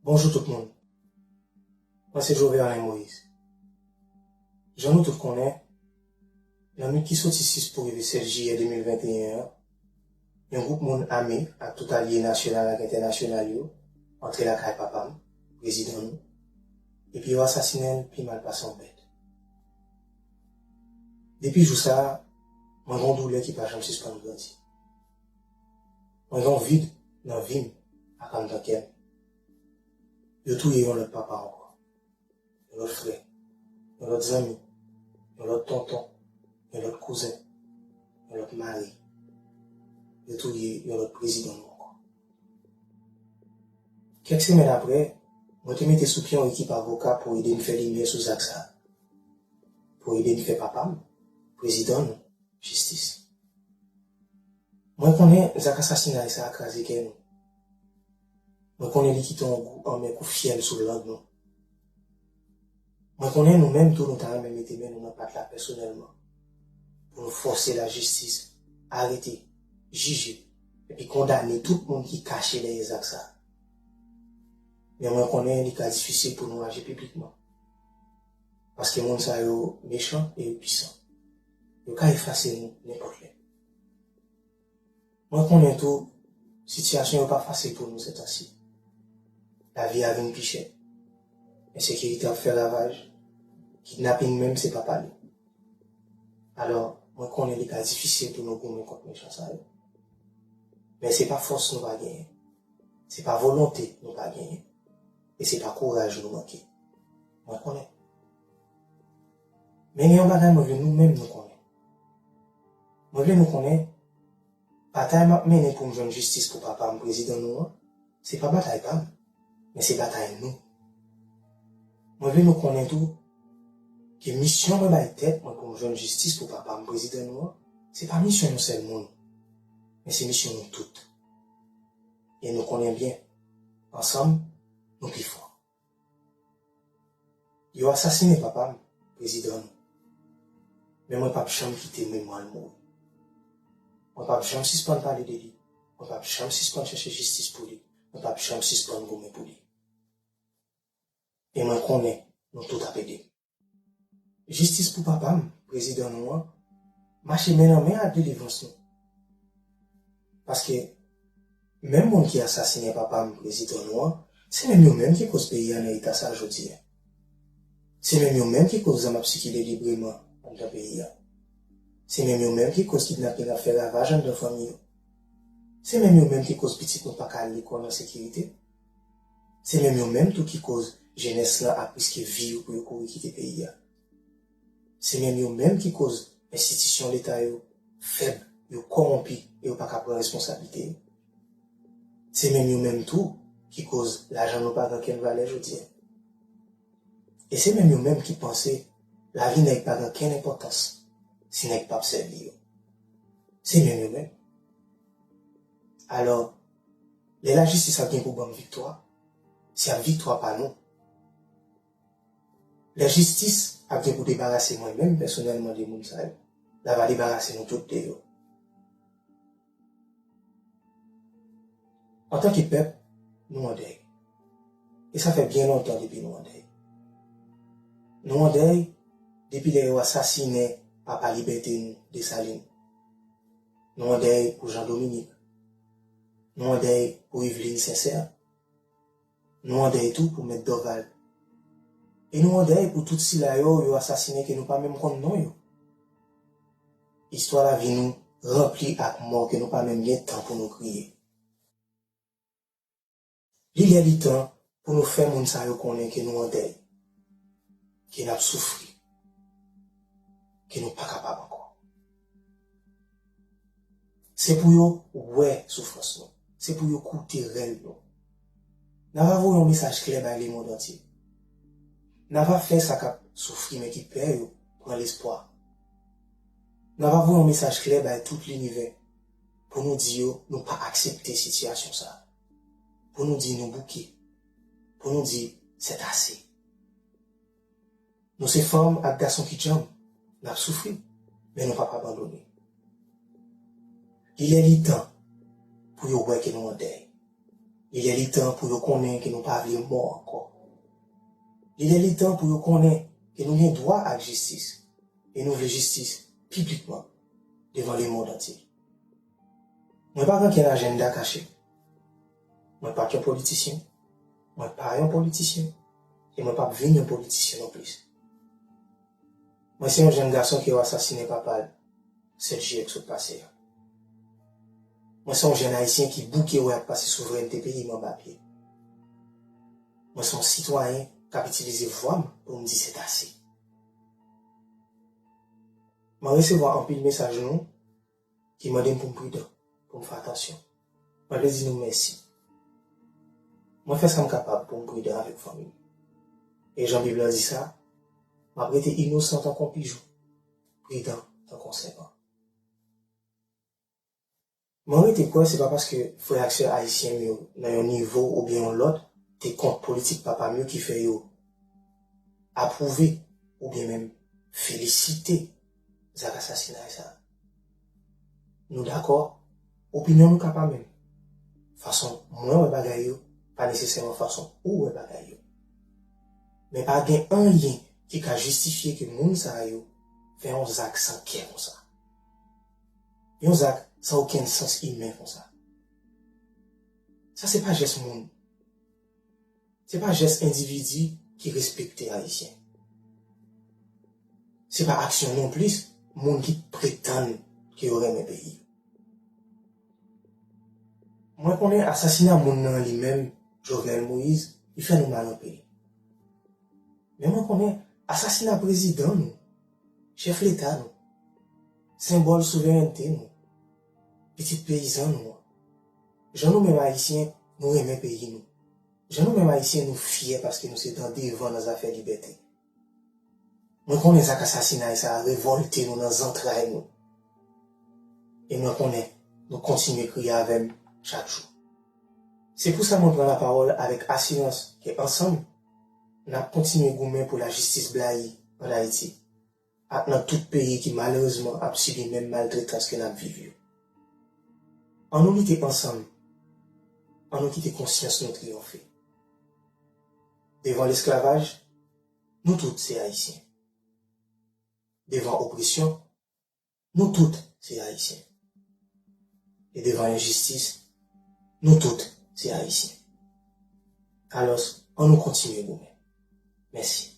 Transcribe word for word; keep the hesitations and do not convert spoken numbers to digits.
Bonjou tout moun. Mwen se Joverlin Moïse. Jan nou tout konnen, nan nwit ki soti sis pou rive sèt jiyè de mil venteyen an, yon gwoup moun ame ak tout alye nasyonal ak entènasyonal yo antre lakay papa m, prezidan nou, epi yo asasinen l pi mal pase yon bèt. Depi jou sa a, mwen gen yon doulè ki pa janm sispann grandi. Mwen gen yon vid nan vi m ak anndan kè m. Yo touye yon lòt papa ankò, yon lòt frè, yon lòt zanmi, yon lòt tonton, yon lòt kouzen, yon lòt mari. Yo touye yon lòt prezidan nou ankò. Kèk semèn apre, mwen te mete sou pye yon ekip avoka pou ede m fè limyè sou zak sa a, pou ede m fè papa m, prezidan nou, jistis. Mwen konnen zak asasinay sa a kraze kè nou. Mwen konnen li kite yon gou anmè kou fyèl sou lang nou. Mwen konnen nou menm tou nou ta renmen mete men nou nan pat la pèsonèlman pou nou fòse lajistis arete, jije, epi kondane tout moun ki kache dèyè zak sa a. Men mwen konnen li ka difisil pou nou aji piblikman. Paske moun sa yo mechan e yo pwisan. Yo ka efase nou nenpòt lè. Mwen konnen tou, sitiyasyon yo pa fasil pou nou sètansi. Lavi a vin pi chè. Ensekirite ap fè ravaj. Kidnaping menm se pa pale. Alò, mwen konnen li ka difisil pou nou goumen kont mechan sa yo. Men se pa fòs nou pa genyen. Se pa volonte nou pa genyen. E se pa kouraj nou manke. Mwen konnen. Men gen yon bagay mwen vle nou menm nou konnen. Mwen vle nou konnen, batay m ap mennen pou m jwenn jistis pou papa m, prezidan nou an, se pa batay pa m, men se batay nou. Mwen vle nou konnen tou ke misyon mwen bay tèt mwen pou m jwenn jistis pou papa m, prezidan nou an, se pa misyon yon sèl moun, men se misyon nou tout. E nou konnen byen, ansanm, nou pi fò. Yo asasinen papa m, prezidan nou. Men mwen p ap janm kite memwa l mouri. Mwen p ap janm sispann pale de li. Mwen p ap janm sispann chèche jistis pou li. Mwen p ap janm sispann goumen pou li. E mwen konnen nou tout ap ede m. Jistis pou papa m, prezidan nou an, mache men nan men ak delivrans nou. Paske, menm moun ki asasinen papa m, prezidan nou an, se menm yo menm ki koz peyi a nan eta sa jodi a. Se menm yo menm ki koz zam ap sikile libreman anndan peyi a. Se menm yo menm ki koz kidnaping ap fè ravaj anndan fanmi yo. Se menm yo menm ki koz pitit nou pa ka al lekòl an sekirite. Se menm yo menm tou ki koz jenès lan ap riske vi yo pou yo kouri kite peyi a. Se menm yo menm ki koz enstitisyon leta yo fèb, yo kòwonpi e yo pa ka pran responsablite yo. Se menm yo menm tou ki koz lajan nou pa gen okenn valè jodi a. E se menm yo menm ki panse lavi nèg pa gen okenn enpòtans si nèg p ap sèvi yo. Se menm yo menm. Alò, lè lajistis ap gen pou ban m viktwa, se ap viktwa pa nou. Lè jistis ap gen pou debarase mwen menm pèsonèlman de moun sa yo, l ava debarase nou tout de yo. Antanke pèp, nou an dèy. E sa fè byen lontan depi nou an dèy. Nou an dèy depi lè yo asasinen papa libète nou, Desalin. Nou an dèy pou Jan Dominik. Nou an dèy pou Yveline Sincère. Nou an dèy tou pou Mèt Dorval. E nou an dèy pou tout sila yo yo asasinen ke nou pa menm konn non yo. Istwa lavi nou ranpli ak mò ke nou pa menm gen tan pou nou kriye. Li lè li tan pou nou fè moun sa yo konnen ke nou an dèy, ke n ap soufri, ke nou pa kapab ankò. Se pou yo wè soufrans nou. Se pou yo koute rèl nou. N ava voye yon mesaj klè bay lemonn antye. N ava fè sa k ap soufri men ki pè yo pran lespwa. N ava voye yon mesaj klè bay tout linivè pou nou di yo nou pa aksepte sitiyasyon sa a. Pou nou di nou bouke. Pou nou di c'est assez. Nou se fanm ak gason ki djanm, n ap soufri, men nou p ap abandone. Li lè li tan pou yo wè ke nou an dèy. Li lè li tan pou yo konnen ke nou pa vle mò ankò. Li lè li tan pou yo konnen ke nou gen dwa ak jistis, e nou vle jistis piblikman devan lemonn antye. Mwen pa gen okenn ajanda kache. Mwen pa t yon politisyen. Mwen pa yon politisyen. E mwen p ap vin yon politisyen nonplis. Mwen se yon jèn gason ke yo asasinen papa l sèt jiyè k sot pase a. Mwen se yon jèn ayisyen ki bouke wè y ap pase souvrènte peyi m anba pye. Mwen se yon sitwayen k ap itilize vwa m pou m di sètase. Mwen resevwa anpil mesaj nou ki mande m pou m pridan, pou m fè atansyon. Mwen vle di nou mèsi. Mwen fè sa m kapab pou m pridan avèk fanmi m. E jan Bib lan di sa, m ap rete inosan tankou yon pijou, pridan tankou yon sèpan. Mwen rete kwè se pa paske frè ak sè ayisyen m yo nan yon nivo oubyen yon lòt te kont politik papa m yo ki fè yo apwouve oubyen menm felisite zak asasinay sa a. Nou dakò, opinyon nou ka pa menm. Fason mwen wè bagay yo pa nesesèman fason ou wè bagay yo. Men pa gen anyen ki ka jistifye ke moun sa yo fè yon zak san kè konsa. Yon zak san okenn sans imen konsa. Sa se pa jès moun. Se pa jès endividi ki respekte Ayisyen. Se pa aksyon nonplis moun ki pretann ke yo renmen peyi yo. Mwen konnen asasina moun nan li menm, Jovenel Moïse, li fè nou mal anpil. Men mwen konnen asasina prezidan nou, chèf leta nou, senbòl souverènte nou, pitit peyizan nou an. Jan nou menm Ayisyen, nou renmen peyi nou. Jan nou menm Ayisyen, nou fyè paske nou se dan devan nan zafè libète. Mwen konnen zak asasinay sa a revòlte nou nan zantray nou. E mwen konnen nou kontinye kriye avè m chak jou. Se pou sa mwen pran lapawòl avèk asirans ke ansanm, n ap kontinye goumen pou lajistis blayi ann Ayiti ak nan tout peyi ki malerezman ap sibi menm maltretans ke n ap viv yo. Ann nou lite ansanm, ann nou kite konsyans nou triyonfe. Devan lesklavaj, nou tout se Ayisyen. Devan opresyon, nou tout se Ayisyen. E devan enjistis, nou tout se Ayisyen. Alòs, ann nou kontinye goumen. Mèsi.